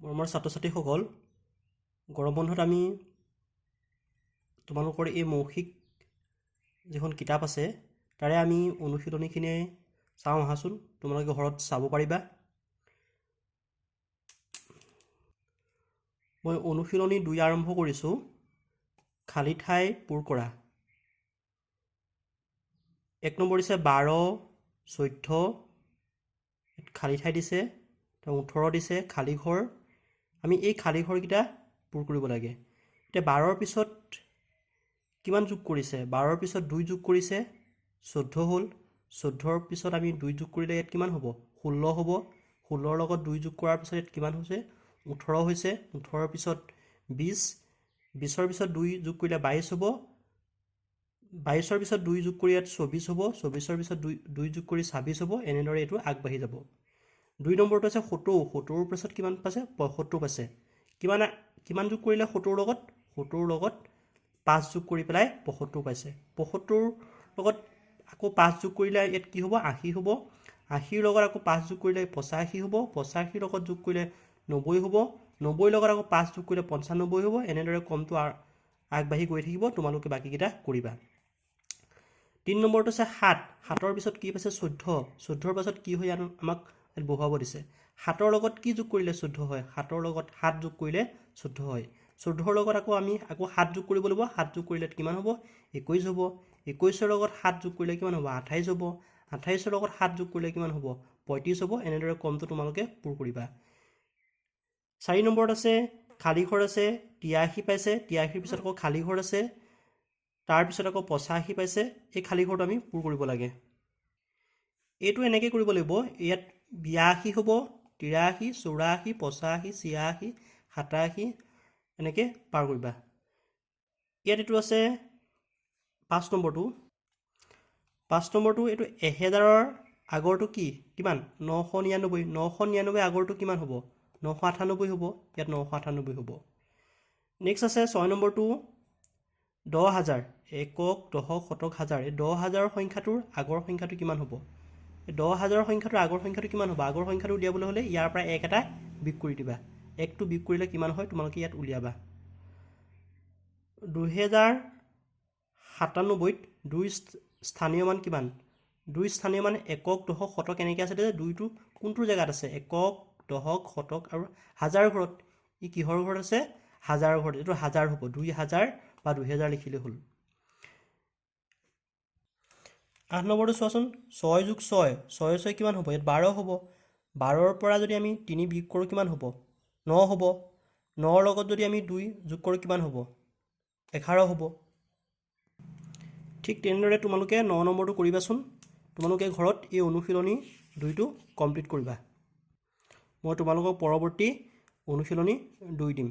মৰমৰ ছাত্ৰ ছাত্ৰীসকল, গৰম বন্ধত আমি তোমালোকৰ এই মৌখিক যিখন কিতাপ আছে তাৰে আমি অনুশীলনীখিনি চাওঁ আহাচোন, তোমালোকে ঘৰত চাব পাৰিবা। মই অনুশীলনী 2 আৰম্ভ কৰিছোঁ। খালী ঠাই পূৰ কৰা। 1 নম্বৰ দিছে 12, 14, খালী ঠাই দিছে, 18 দিছে, খালী ঘৰ। আমি এই খালী ঘৰকেইটা পূৰ কৰিব লাগে। এতিয়া 12ৰ পিছত কিমান যোগ কৰিছে? 12ৰ পিছত 2 যোগ কৰিছে, 14 হ'ল। 14ৰ পিছত আমি 2 যোগ কৰিলে ইয়াত কিমান হ'ব? 16 হ'ব। 16ৰ লগত 2 যোগ কৰাৰ পিছত ইয়াত কিমান হৈছে? 18 হৈছে। 18ৰ পিছত 20, 20ৰ পিছত 2 যোগ কৰিলে 22 হ'ব। 22ৰ পিছত 2 যোগ কৰি ইয়াত 24 হ'ব। 24ৰ পিছত 2 যোগ কৰি 26 হ'ব। এনেদৰে এইটো আগবাঢ়ি যাব। 2 নম্বৰটো আছে 70। 70ৰ পিছত কিমান পাইছে? 75 পাইছে। কিমান যোগ কৰিলে 70ৰ লগত? 70ৰ লগত 5 যোগ কৰি পেলাই 75 পাইছে। 75ৰ লগত আকৌ 5 যোগ কৰিলে ইয়াত কি হ'ব? 80 হ'ব। 80ৰ লগত আকৌ 5 যোগ কৰিলে 85 হ'ব। 85ৰ লগত যোগ কৰিলে 90 হ'ব। 90ৰ লগত আকৌ 5 যোগ কৰিলে 95 হ'ব। এনেদৰে কমটো আগবাঢ়ি গৈ থাকিব। তোমালোকে বাকীকেইটা কৰিবা। 3 নম্বৰটো আছে 7। 7ৰ পিছত কি পাইছে? 14। 14ৰ পাছত কি হয় আমাক ইয়াত বহুৱাব দিছে। 7ৰ লগত কি যোগ কৰিলে 14 হয়? 7ৰ লগত 7 যোগ কৰিলে 14 হয়। 14ৰ লগত আকৌ আমি আকৌ 7 যোগ কৰিব লাগিব। 7 যোগ কৰিলে কিমান হ'ব? 21 হ'ব। 21ৰ লগত 7 যোগ কৰিলে কিমান হ'ব? 28 হ'ব। 28ৰ লগত 7 যোগ কৰিলে কিমান হ'ব? 35 হ'ব। এনেদৰে কমটো তোমালোকে পূৰ কৰিবা। 4 নম্বৰত আছে খালী ঘৰ আছে, 83 পাইছে। 83ৰ পিছত আকৌ খালী ঘৰ আছে, তাৰপিছত আকৌ 85 পাইছে। এই খালী ঘৰটো আমি পূৰ কৰিব লাগে। এইটো এনেকৈ কৰিব লাগিব। ইয়াত 82 হ'ব, 83, 84, 85, 86, 87 এনেকৈ পাৰ কৰিবা। ইয়াত এইটো আছে 5 নম্বৰটো। 5 নম্বৰটো এইটো 1000ৰ আগৰটো কি কিমান? 999। 999 আগৰটো কিমান হ'ব? 998 হ'ব। ইয়াত 998 হ'ব। নেক্সট আছে 6 নম্বৰটো 10000। একক, দশক, শতক, হাজাৰ। এই 10000ৰ সংখ্যাটোৰ আগৰ সংখ্যাটো কিমান হ'ব? এই 10000ৰ সংখ্যাটোৰ আগৰ সংখ্যাটো কিমান হ'ব? আগৰ সংখ্যাটো উলিয়াবলৈ হ'লে ইয়াৰ পৰা 1 এটা বিয়োগ কৰি দিবা। 1টো বিয়োগ কৰিলে কিমান হয় তোমালোকে ইয়াত উলিয়াবা। 2097ত 2 স্থানীয় মান কিমান? 2 স্থানীয় মান একক, দশক, শতক এনেকৈ আছে যে 2টো কোনটো জেগাত আছে? একক, দশক, শতক আৰু হাজাৰ ঘৰত। ই কিহৰ ঘৰত আছে? হাজাৰৰ ঘৰত। এইটো হাজাৰ হ'ব। 2000 বা 2000 লিখিলে হ'ল। 8 নম্বৰটো চোৱাচোন, 6 যোগ 6, 6 6 কিমান হ'ব? ইয়াত 12 হ'ব। 12ৰ পৰা যদি আমি 3 বিয়োগ কৰোঁ কিমান হ'ব? 9 হ'ব। 9ৰ লগত যদি আমি 2 যোগ কৰোঁ কিমান হ'ব? 11 হ'ব। ঠিক তেনেদৰে তোমালোকে 9 নম্বৰটো কৰিবাচোন। তোমালোকে ঘৰত এই অনুশীলনী 2টো কমপ্লিট কৰিবা। মই তোমালোকক পৰৱৰ্তী অনুশীলনী 2 দিম।